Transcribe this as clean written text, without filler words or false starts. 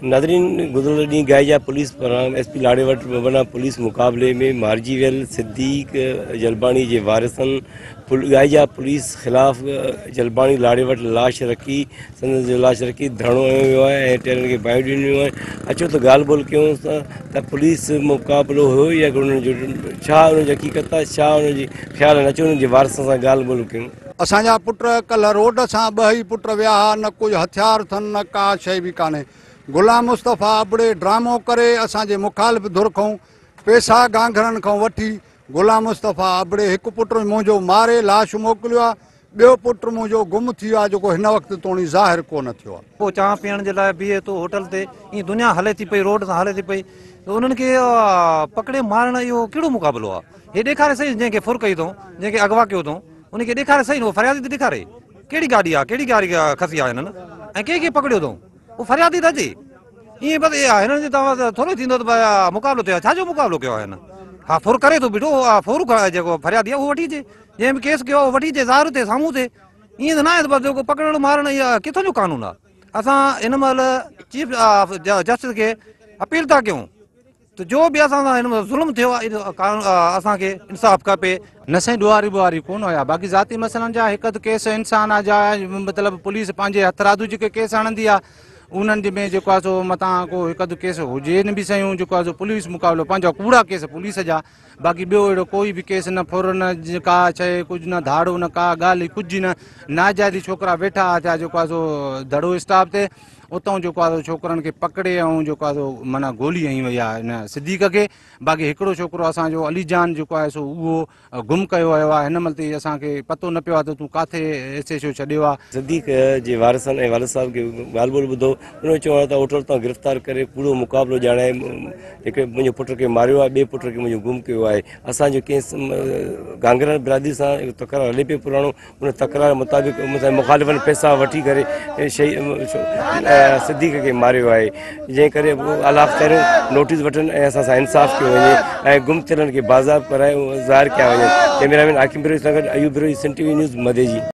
ناظرين گذريل ڏينهن گائيجا پوليس پاران ايس پي لاڙي وٽ مبينا پوليس مقابلي ۾ مارجي ويل صديق جلباڻي جي وارثن گائيجا پوليس خلاف جلباڻي لاڙي وٽ لاش رکي سندس جو لاش رکي ڌرڻو هنيو ويو آهي ۽ ٽيرن کي باهيون ڏنيون ويون آهن. اچو ته ڳالهه ٻولهه ڪيون ته پوليس مقابلو هيو يا انهن جو ڇا انهن جي حقيقت آهي ڇا انهن جي خيال آهن اچو انهن جي وارثن سان ڳالهه ٻولهه ڪيون. اسان جا پٽ ڪلهه روڊ سان ٻه ئي پٽ ويا ها نه ڪجهه هٿيار اٿن نه ڪا شيء به ڪانهي. غلام مصطفيٰ ابڙي ڊرامو ڪري اسان جي مخالف ڌر کان پيسا گانگهرن کان وٺي غلام مصطفيٰ ابڙي هڪ پٽ منهنجو ماري لاش موڪليو آهي ٻيو پٽ منهنجو گم ٿي ويو آهي جيڪو هن وقت توڻي ظاهر ڪو نه ٿيو آهي. ڪو چانهه پيئڻ جي لاء بيهي ٿو هوٽل تي ائين دنيا هلي ٿي پئي روڊ سان هلي ٿي پئي ته انهن کي پڪڙي مارڻ اهو ڪهڙو مقابلو آهي هي ڏيکاري سهي جنهن کي ڦر ڪئي اٿئون جنهن کي اغوا ڪيو اٿئون ان کي ڏيکاري سهي اهو فريادي ته ڏيکاري ڪهڙي گاڏي آهي ڪهڙي گاڏي کسي آهي هنن ۽ ڪنهن کي پڪڙيو اٿئون اهو فريادي ته اچي ائين بس هنن جي دعويٰ ٿورو ٿيندو ته مقابلو ٿيو آهي ڇا جو مقابلو ڪيو آهي هن ها ڦر ڪري ٿو بيٺو ڦر جيڪو فريادي آهي اهو وٺي اچي جنهن به ڪيس ڪيو آهي اهو وٺي اچي ظاهر ٿئي سامهون ٿئي ائين ته ناهي ته بس جيڪو پڪڙڻ مارڻ اها ڪٿان جو قانون آهي اسان هن مهل چيف جسٽس کي اپيل ٿا ڪيون ته جو به اسان سان هن مهل ظلم ٿيو آهي اسان کي انصاف کپي. نه سائين ڏوهاري ٻوهاري ڪونه هيا باقي ذاتي مسئلن جا هڪ اڌ ڪيس انسان آ جا مطلب پوليس پنهنجي هٿرادو جيڪي ڪيس هڻندي آ انهن جي ۾ جيڪو آ سو متان ڪو هڪ اڌ ڪيس هجي نه به سهيون جيڪو آ سو پوليس مقابلو پنهنجا ڪوڙا ڪيس پوليس جا باقي ٻيو اهڙو ڪوئي به ڪيس نه ڦر نه ڪا شيء ڪجهه نه ڌاڙو نه ڪا ڳالهه ڪجهه نه ناجائزي ڇوڪرا ويٺا ٿيا جيڪو آ سو دڙو اسٽاپ تي اتان جيڪو آ سو ڇوڪرن کي پڪڙي ۽ جيڪو آ سو معنيٰ گولي هنئي وئي آ هن صديق کي باقي هڪڙو ڇوڪرو اسان جو علي جان جيڪو آهي سو اهو گم ڪيو ويو آهي هن مهل تائين اسان کي پتو نه پيو آهي ته تون ڪاٿي ايس ايڇ او ڇڏيو آهي. صديق جي وارثن ۽ والد صاحب کي ڳالهه ٻولهه ٻڌو انهن جو چوڻ آهي ته هوٽل تان گرفتار ڪري ڪوڙو مقابلو ڄاڻائي هڪ منهنجي پٽ کي ماريو آهي ٻئي پٽ کي منهنجو گم ڪيو آهي اسان جو ڪنهن گانگرا برادري سان هڪ تڪرار هلي پيو پراڻو ان تڪرار مطابق مون سان مخالفن پئسا وٺي ڪري صديق کي ماريو آهي جنهن ڪري اعليٰ اختياريون نوٽيس وٺن ۽ اسان سان انصاف ڪيو وڃي ۽ گم ٿيلن کي باضابطه ڪرائي ظاهر ڪيا وڃن. ڪئميرا مين حاڪم بروهي سان گڏ Ayub Brohi, Sindh T V news, Madeji.